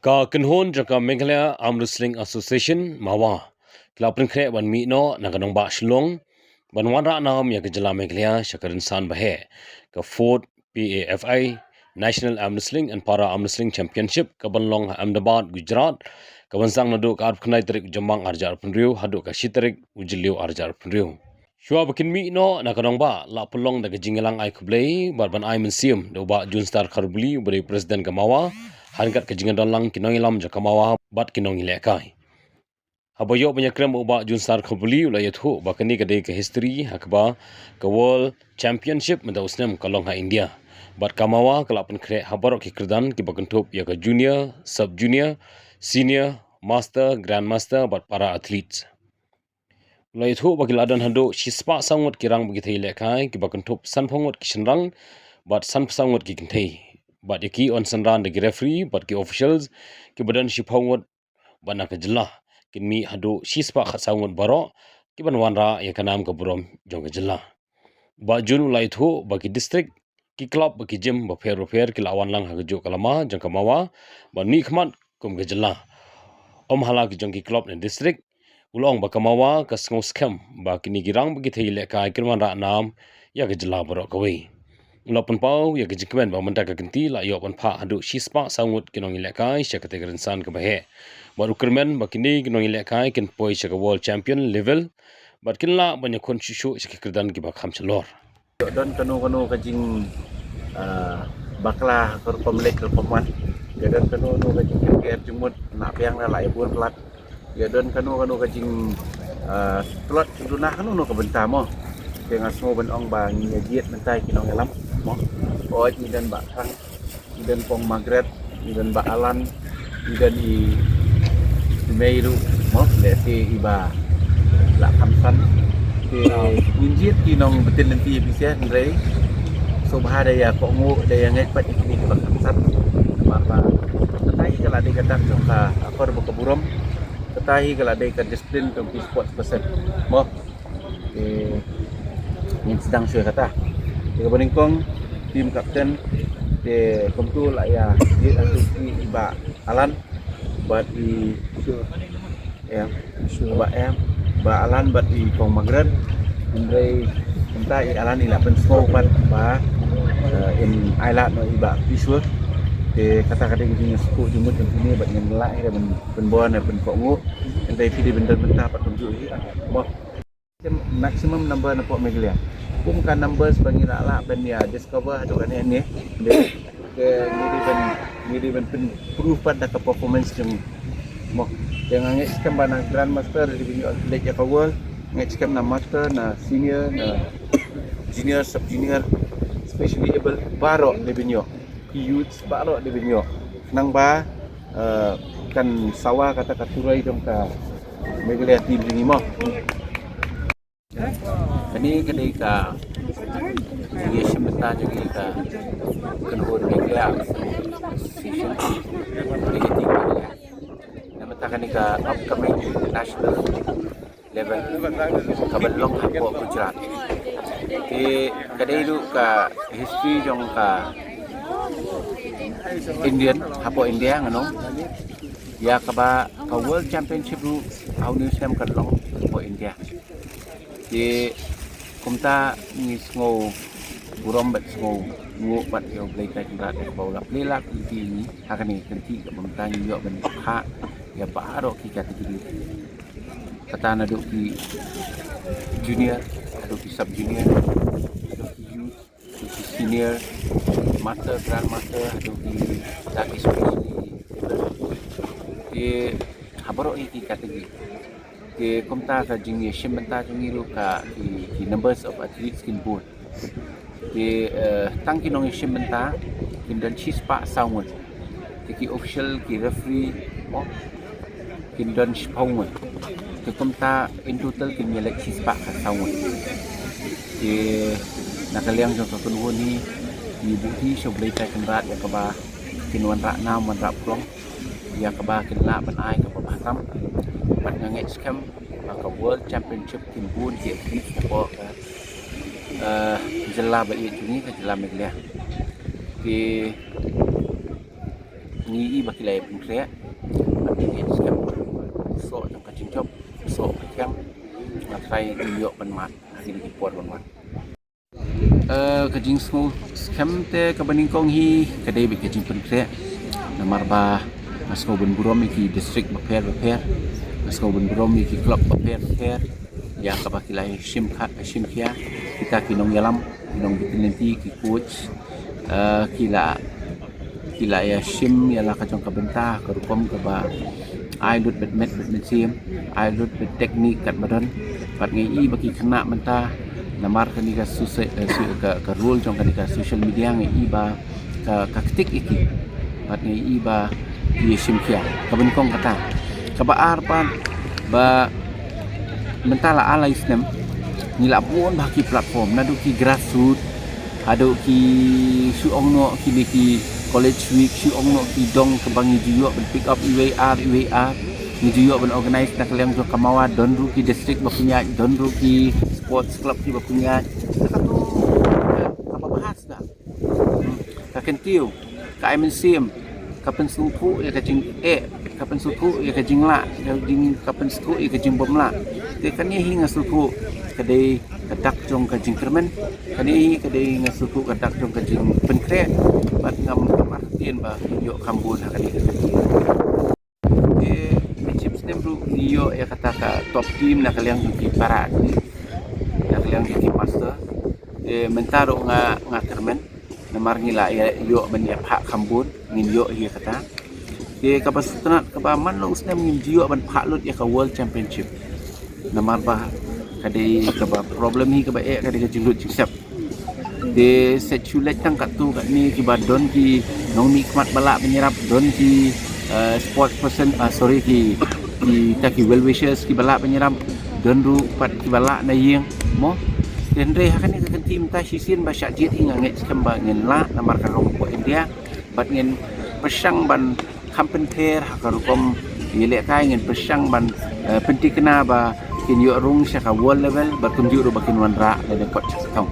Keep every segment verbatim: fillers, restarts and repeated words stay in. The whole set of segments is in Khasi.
Ka kynhun jong ka Meghalaya Arm Wrestling Association, MAWA, ka la pynkhreh ban mih noh na ka nongbah Shillong ban wanrah nam ïa ka jylla Meghalaya sha ka rynsan baheh ka fourth P A F I National Arm Wrestling and Para Arm Wrestling Championship, ka ban long ha Ahmedabad, Gujarat, ka ban sdang naduh ka arphew khyndai tarik u Jymmang arhajar arphew hynriew haduh ka shi tarik u Jylliew arhajar arphew hynriew. Shuwa ba kin mih noh na ka nongbah, la pynlong da ka jingïalang ai khublei bad ban ai mynsiem da u Bah Junstar Kharbuli, uba dei u President ka MAWA, ha ryngkat ka jingdon lang ki nongïalam jong ka MAWA bad ki nongïalehkai. Haba ïoh ban ïakren bad u Bah Junstar Kharbuli, u la ïathuh ba kane ka dei ka history ha kaba ka World Championship mynta u snem ka long ha India, bad ka MAWA ka la pynkhreh ha baroh ki kyrdan kiba kynthup ïa ka junior, sub junior, senior, master, grandmaster bad para athletes. U la ïathuh ba ki la don haduh shispah saw ngut ki rangbah ki thei ïalehkai, kiba kynthup sanphew ngut ki shynrang bad sanphew saw ngut ki kynthei, bad ïa ki yn synran da ki referee bad ki officials kiba don shiphew ngut bad na ka jylla. Kin mih haduh shispah khatsaw ngut baroh ki ban wanrah ïa ka nam ka burom jong ka jylla. Bah Jun u la ïathuh ba ki district, ki club bad ki gym bapher bapher ki la wan lang ha kajuh ka lama jong ka MAWA ban mihkhmat kum ka jylla. Ym ha la ki jong ki club ne district, u la ong ba ka MAWA ka sngew skhem ba kine ki rangbah ki thei ïalehkai kin wanrah nam ïa ka jylla baroh kawei. U la pynpaw ïa ka jingkmen ba mynta ka kynti la ïoh ban phah haduh shispah saw ngut ki nongïalehkai sha katei ka rynsan kaba heh, bad u kyrmen ba kine ki nongïalehkai kin poi sha ka World Champion level bad kin lah ban ïakhun shuh shuh sha ki kyrdan kiba kham shalor. Ïa don kano kano ka jing, ah, bakla ka rukom leit ka rukom wan. Ïa don kano kano ka jingker jingmut, na biang la la ïa bun palat. Ïa don kano kano ka jing, ah, tlot jingduna kano kano ka bynta mo. Te nga sngew ban ong ba ngi ïa jied mynta ki nongïalam mo. Oi, ngi don Bah Thrang, ngi don Kong Margaret, ngi don Bah Alan, ngi don i, i mei ruh mo, lehse i Bah Lahkhamsan. Te ngin jied ki nongbtin lynti bishar hynrei sngewbha da ïa kohnguh, da ïa ngeit pat ïa kine ki Bah Khamsan. Namar ba kata hi ka la dei ka dak jong ka akor bad ka burom. Kata hi ka la dei ka disiplin jong ki sports person mo. Te ngin sdang shuwa kata. Te kaba nyngkong, team captain, te kumtu la ïa jied hangtu i Bah Alan bad i, em, Bah, em, Bah Alan bad i Kong Margaret. Hynrei mynta i Alan i la pynsngew pat ba, eh, in ai lad noh i Bah Pishwa. Te kata ka dei ka jingsngewsih jingmut jong kine bad ngin lah hi ban pynbor ne pynkohnguh. Hynrei phi dei ban don mynta pat kumjuh hi mo. Maximum number na pok Meghalaya. Kum ka numbers ba ngi la lah ban ïa discover haduh kane ne. Te ngi dei ban, ngi dei ban pyn-, prove pat da ka performance jong ngi mo. Te nga ngeit skhem ba na grandmaster dei ban ïoh leit ïa ka world. Ngeit skhem na master, na senior, na junior, sub junior, specially able, baroh dei ban ïoh. Ki youths baroh dei ban ïoh. Nang ba, eh, kan sawa kata ka turoi jong ka Meghalaya team jong ngi mo. Kane ka dei ka jingïashim bynta jong ngi ka kynhun Meghalaya Association. Kane ka team Meghalaya. Namar kane ka upcoming national level ka ban long hapoh Gujarat. Te ka dei ruh ka history jong ka Indian hapoh India, ngan ong. Ïa kaba ka World Championship ruh ha une u snem kan long hapoh India. Te kumta ngi sngew burom bad sngewnguh bad ïa U Blei Trai Kynrad ïa kaba u la plie lad lynti ïa ngi ha kane ka kynti kaba mynta ngi ïoh ban phah ïa baroh ki category. Kata naduh ki junior haduh ki sub junior, haduh ki youth, haduh ki senior, master, grandmaster, haduh ki, da ki specially able. Te ha baroh hi ki category. Te kumta ka jingïashim bynta jong ngi ruh ka ki, ki numbers of athletes kin bun. Te, eh, tang ki nongïashim bynta kin don shispah saw ngut. Te ki official, ki referee mo, kin don shiphew ngut. Te kumta in total kin ïaleit shispah ka saw ngut. Te na ka liang jong ka kynhun hi, ngi buh hi sha U Blei Trai Kynrad ïa kaba kin wanrah nam wanrah burom, ïa kaba kin lah ban ai kaba bha tam. Bad nga ngeit skhem ba ka World Championship kin bun ki athletes hapoh ka, eh, jylla ba ïeit jong ngi ka jylla Meghalaya. Te Ngi i ba ki la ïa pynkhreh. Ngi skhem soh jong ka jingjop, soh ka kiang. Nga trai ngi ïoh ban mad ha kine ki por ban wan. Eh, ka jingsngew skhem te kaba nyngkong hi ka dei bad ka jingpynkhreh. Namar ba nga sngew ban burom ïa ki district bapher bapher. Nga sngew ban burom ïa ki club bapher bapher. Ïa kaba ki la shim kha, shim khia. Kita ki nongïalam, ki nong vigilante, ki coach. Eh, ki la ki la ïa shim ïa la ka jong ka bynta ka rukom kaba ai lut bad met bad mynsiem, ai lut bad teknik kat ba don. Bad ngi i ba ki khynnah mynta namar kane ka suse-, eh, su-, ka, ka role jong kane ka social media ngi i ba ka, ka ktik ïa ki. Bad ngi i ba ki ïa shim khia. Ka nyngkong kata. Kaba ar pat ba mynta la ar lai snem ngi la bun bha ki platform naduh ki grassroots haduh ki shu ong noh kine ki college week, shu ong noh ki dong kaba ngi ju ïoh ban pick up iwei ar iwei ar. Ngi ju ïoh ban organize na ka liang jong ka MAWA, don ruh ki district ba pynïaid, don ruh ki sports club ki ba pynïaid. Ka tu kaba bha sda. Ka kyntiew, ka ai mynsiem, ka pynsngewthuh ïa ka jingeh, ka pynsngewthuh ïa ka jinglah, ka jing, ka pynsngewthuh ïa ka jingbymlah. Te kane hi nga sngewthuh ka dei ka dak jong ka jingkyrmen, kane hi ka dei nga sngewthuh ka dak jong ka jingpynkhreh. Bad ngam, ngam artatien ba ïoh kham bun ha kane ka kyrteng. Te, te shim snem ruh ngi ïoh ïa kata ka top team na ka liang jong ki para athlete, na ka liang jong ki master. Te mynta ruh nga, nga kyrmen namar ngi la ïa, ïoh ban ïa phah kham bun, ngin ïoh ïa kata. Te kaba sngewtynnat kaba man la u snem ngim ju ïoh ban phah lut ïa ka World Championship. Namar ba ka dei kaba problem hi kaba eh ka dei ka jinglut jingsep. Te sa shu leit tang katto katne kiba don ki nongmihkhmat ba lah ban ïarap, don ki, eh, sports person, ah, sorry, ki, kita ki well wishers kiba lah ban ïarap, don ruh pat kiba lah na ïing mo. Te hynrei ha kane ka kynti mynta shisien ba shah jied hi nga ngeit skhem ba ngin lah namar ka long hapoh India. Bad ngin pyrshang ban kham pynpher ha ka rukom ïalehkai, ngin pyrshang ban, eh, pynthikna ba kin ïoh rung sha ka world level bad kumjuh ruh ba kin wanrah lane kot sha ka thong.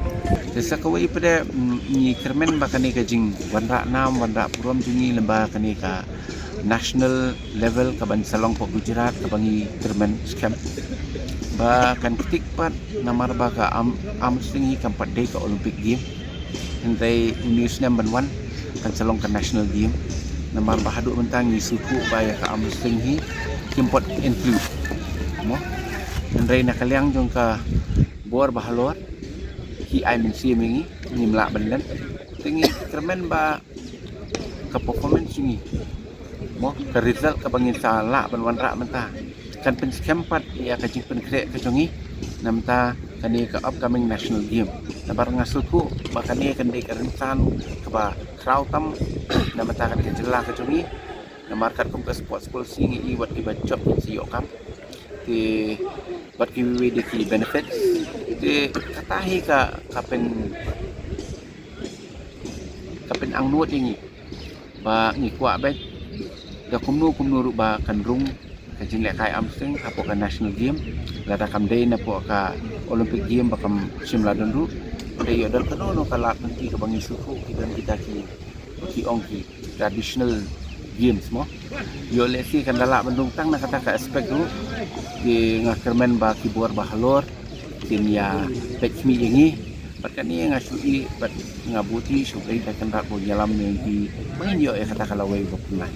Te sa kawei pat de, mm, ngi kyrmen ba kane ka jingwanrah nam wanrah burom jong ngi lyngba kane ka national level kaban sa long hapoh Gujarat kaba ngi kyrmen skhem ba kan ktik pat namar ba ka arm, arm wrestling hi kam pat dei ka Olympic game. Hynrei une u snem ban wan kan sa long ka national game. Namar ba haduh mynta ngi sngewthuh ba ïa ka arm wrestling hi kim pat include mo. Hynrei na ka liang jong ka bor ba halor ki ai mynsiem ïa ngi, ngim lah ban len. Te ngi kyrmen ba ka performance jong ngi mo, ka result kaba ngin sa lah ban wanrah mynta kan pynskhem pat ïa ka jingpynkhreh ka jong ngi na mynta kane ka upcoming national game. Namar nga sngewthuh ba kane kan dei ka rynsan kaba khraw tam na mynta kane ka jylla ka jong ngi. Namar katkum ka sports policy ngi i wat kiba jop ngin sa ïoh kam. Te bad kiwei de ki benefits. Te kata hi ka, ka pyn, ka pynangnud ïa ngi ba ngi kwah beit da kumno kumno ruh ba kan rung ka jinglehkai arm wrestling hapoh ka national game. Lada kam dei napoh ka Olympic game ba kam shym la don ruh, dei ïoh don kano kano ka lad lynti kaba ngi sngewthuh ki don kita ki, ki ong ki traditional games mo. Ïoh lehse kan da lah ban rung tang na kata ka aspect ruh. Te nga kyrmen ba ki bor ba halor kin ïa peit khmih ïa ngi. Bad kane nga shu ïeh bad nga buti shu Blei da kynrad bad ïalam ïa ngi ba ngin ïoh ïa kata ka lawei ba pynlait.